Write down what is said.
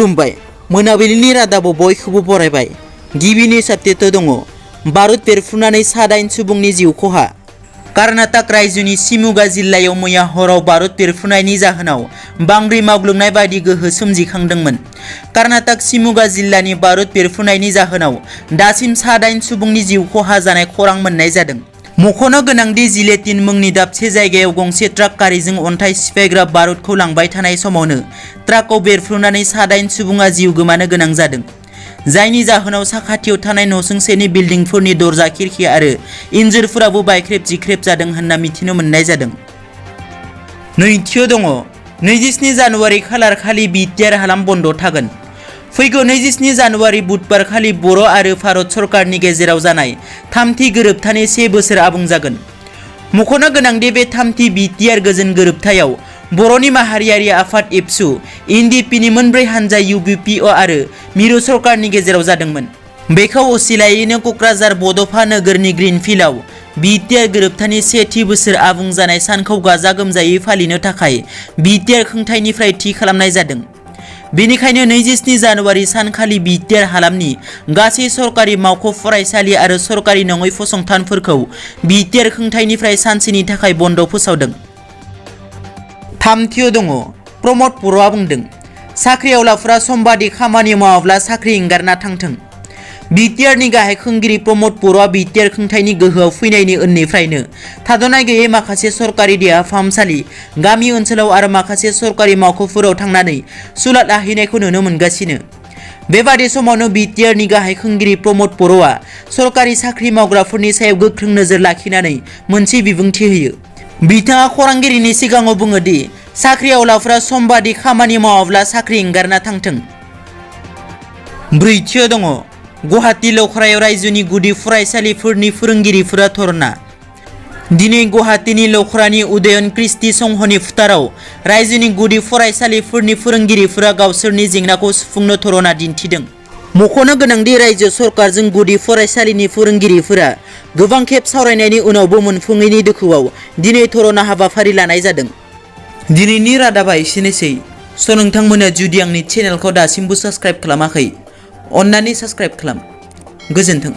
खुलुमबाय मोनाबिलिनि रादाबाव बयखौबो बरायबाय। गिबिनि साबटेटआव दङ बारुद बेरफ्रुनानै 7 सुबुंनि जिउ खहा। कर्नाटक रायजोनि शिमोगा जिल्लायाव मैया हराव बारुद बेरफ्रुनायनि जाहोनाव बांग्रि मावग्लुंनाय बायदि गोहो सोमजिखांदोंमोन। कर्नाटक शिमोगा जिल्लानि बारुद बेरफ्रुनायनि जाहोनाव दासिम 7 सुबुंनि जिउ खहा जानाय खौरां मोननाय जादों। मख'नो गोनांदि जिलेटिन मुंनि दाबसे जायगायाव गंसे ट्राक गारिजों अन्थाइ सिफायग्रा बारुदखौ लांबाय थानाय समावनो ट्राकआव बेरफ्रुनानै 7 सुबुङा जिउ गोमानो गोनां जादों, जायनि जाहोनाव साखाथियाव थानाय नसुंसेनि बिल्डिंफोरनि दरजा खिरखि आरो इन्जुरफोराबो बायख्रेब जिख्रेब जादों होनना मिथिनो मोननाय जादों। नैथियाव दङ 27 जानुवारि खालार खालि BTR हालाम बन्द थागोन। फैगौ 27 जानुवारि बुधबार खालि बर' आरो भारत सरकारनि गेजेराव जानाय थामथि गोरोबथानि 1 बोसोर आबुं जागोन। मख'नो गोनांदि बे थामथि BTR गोजोन गोरोबथायाव बर'नि माहारियारि आफाद एबसु, NDPनि मोनब्रै हानजा UBPO आरो मिरु सरकारनि गेजेराव जादोंमोन। बेखौ असिलायैनो क'क्राझार बड'फा नोगोरनि ग्रीनफिल्डआव BTR गोरोबथानि 1थि बोसोर आबुं जानाय सानखौ गाजा गोमजायै फालिनो थाखाय BTR खुंथायनिफ्राय थि खालामनाय जादों। बेनिखायनो 27 जानुवारि सानखालि BTR हालामनि गासै सरकारि मावख', फरायसालि आरो सरकारि नङै फसंथानफोरखौ BTR खुंथायनिफ्राय सानसेनि थाखाय बन्द फोसावदों। थामथियाव दङ प्रमद बर'आ बुंदों साख्रिआवलाफोरा समबादि खामानि मावाब्ला साख्रि एंगारना थांथों। BTRनि गाहाय खुंगिरि प्रमद बर'आ BTR खुंथायनि गोहोआव फैनायनि उननिफ्रायनो थाद'नाय गैयै माखासे सरकारि देहा फाहामसालि, गामि ओनसोलाव आरो माखासे सरकारि मावख'फोराव थांनानै सुलाद लाहैनायखौ नुनो मोनगासिनो। बेबादि समावनो BTRनि गाहाय खुंगिरि प्रमद बर'आ सरकारि साख्रि मावग्राफोरनि सायाव गोख्रों नोजोर लाखिनानै मोनसे बिबुंथि होयो। बिथाङा खौरांगिरिनि सिगाङाव बुङो दि साख्रिआवलाफोरा समबादि खामानि मावाब्ला साख्रि एंगारना थांथों। ब्रैथियाव दङ गुवाहाटी लखरायाव रायजोनि गुदि फरायसालिफोरनि फोरोंगिरिफोरा धरना। दिनै गुवाहाटीनि लखरानि उदयन क्रिस्टि संघनि फुटाराव रायजोनि गुदि फरायसालिफोरनि फोरोंगिरिफोरा गावसोरनि जेंनाखौ सुफुंनो धरना दिन्थिदों। मख'नो गोनांदि रायजो सरकारजों गुदि फरायसालिनि फोरोंगिरिफोरा गोबां खेब सावरायनायनि उनावबो मोनफुङैनि दुखुआव दिनै धरना हाबाफारि लानाय जादों। दिनैनि रादाबा एसेनोसै। नोंथांमोना जुदि आंनि चेनेलखौ दासिमबो साबस्क्राइब खालामाखै, अन्नानै साबस्क्राइब खालाम। गोजोन्थों।